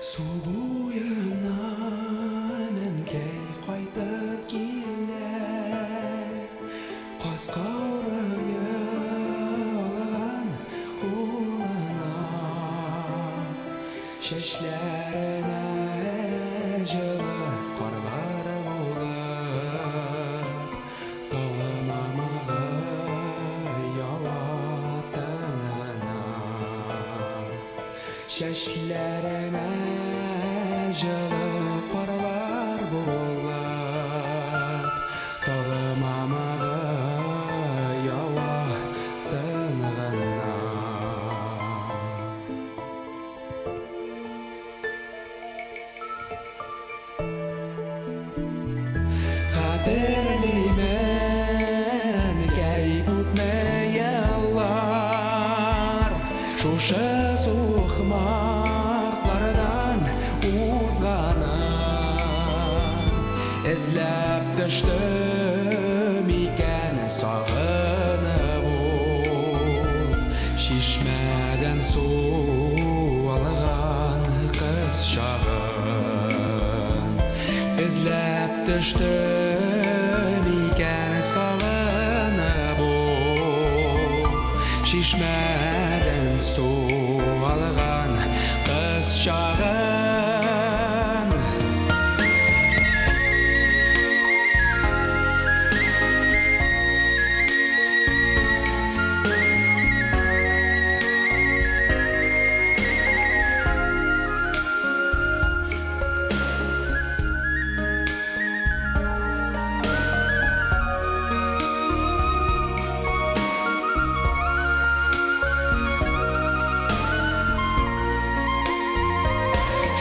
Су буеннан әнкәй кайтып килә, Каз каурые алган кулына. Чәчләренә җылы карлар булып, Талым мамыгы ява тын гына. Чәчләренә җылы карлар булып, Талым мамыгы ява тын гына. Хәтерлимен, кәй күпме еллар шушы сукмаклардан узганын. Эзләп төштем икән сагынып ул чишмәдән су алган кыз чагын. Эзләп төштем икән сагынып ул чишмәдән су алган кыз чагын.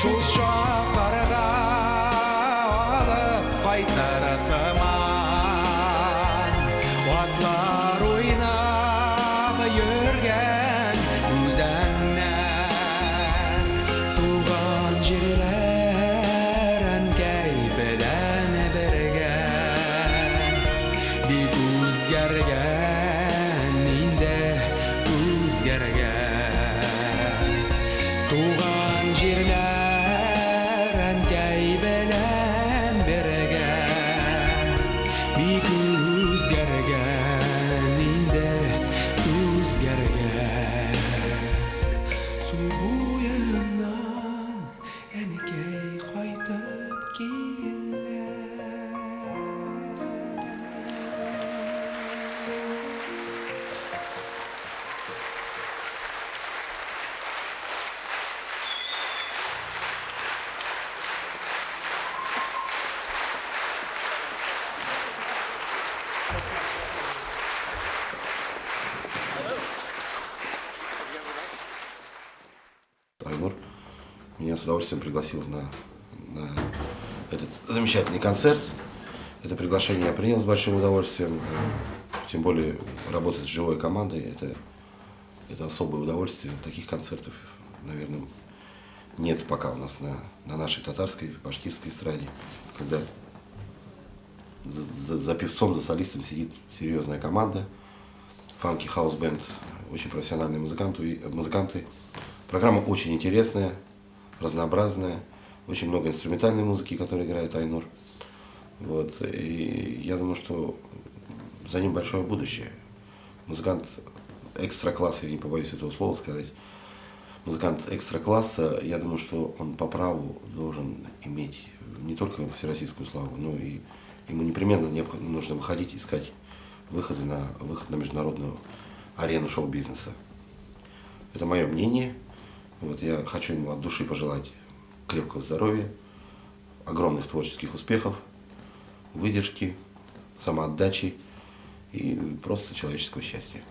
Шул чакларга алып кайтыр сыман, Атлар уйнап йөргән үзәннәр. Туган җирләр әнкәй белән бергә Бик үзгәргән инде, үзгәргән. Туган җирләр әнкәй белән бергә Бик үзгәргән инде, үзгәргән. Су буеннан әнкәй кайтып килә. Айнур меня с удовольствием пригласил на этот замечательный концерт. Это приглашение я принял с большим удовольствием. Тем более работать с живой командой это особое удовольствие. Таких концертов, наверное, нет пока у нас на нашей татарской, башкирской эстраде, когда за певцом, за солистом сидит серьезная команда. Funky House Band, очень профессиональные музыканты. Программа очень интересная, разнообразная, очень много инструментальной музыки, которую играет Айнур. Вот. И я думаю, что за ним большое будущее. Музыкант экстра-класса, я не побоюсь этого слова сказать, музыкант экстра-класса, я думаю, что он по праву должен иметь не только всероссийскую славу, но и ему непременно нужно выходить, искать выход на международную арену шоу-бизнеса. Это мое мнение. Вот, я хочу ему от души пожелать крепкого здоровья, огромных творческих успехов, выдержки, самоотдачи и просто человеческого счастья.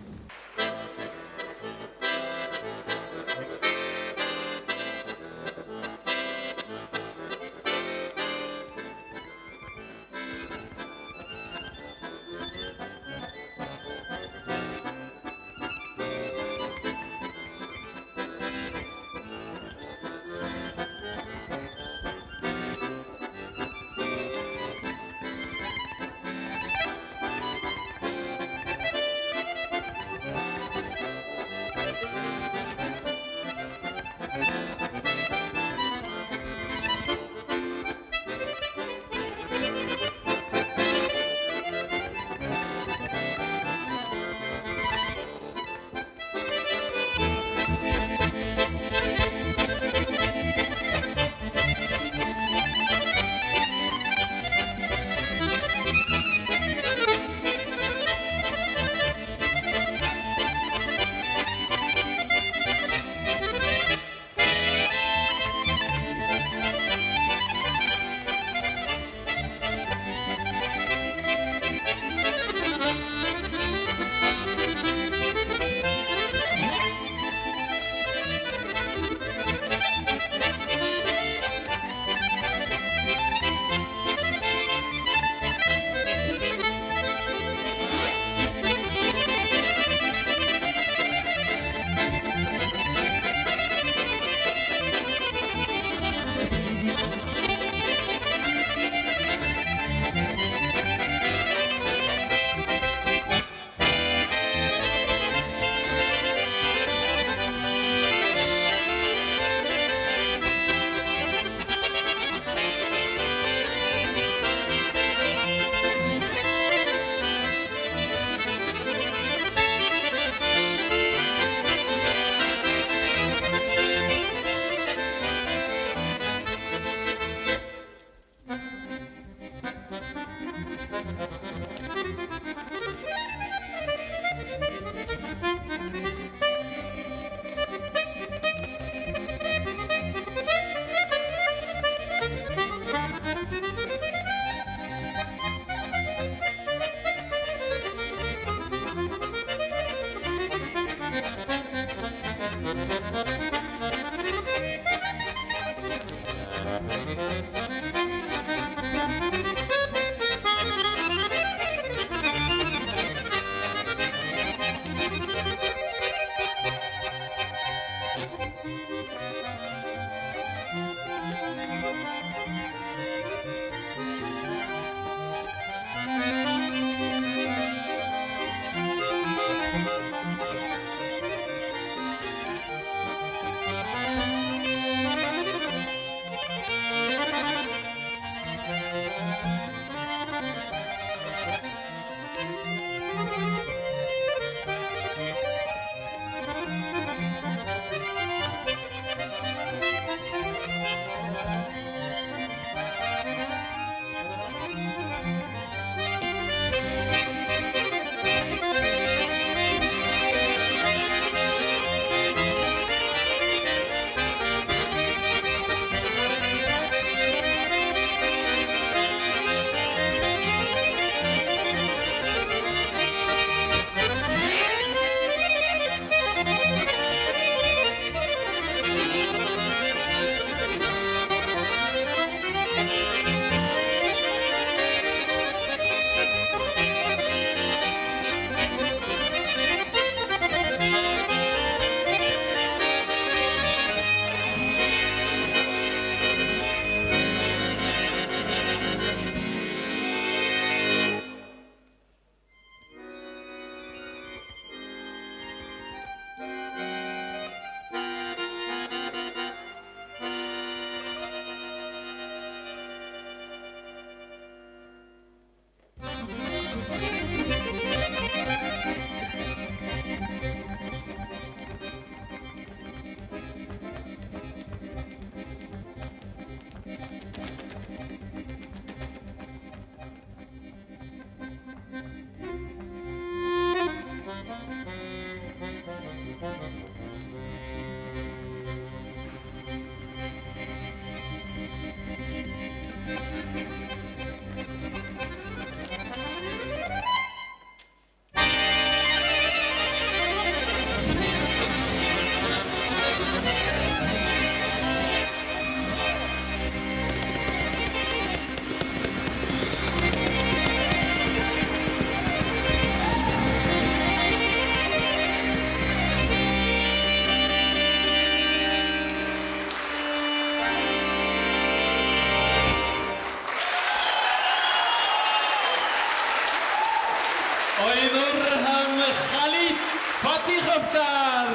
Айнур һәм Халит Фатиховтар!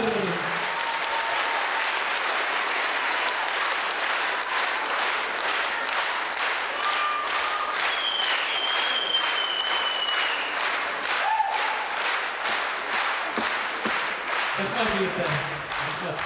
Рәхмәт, егетләр. Рәхмәт.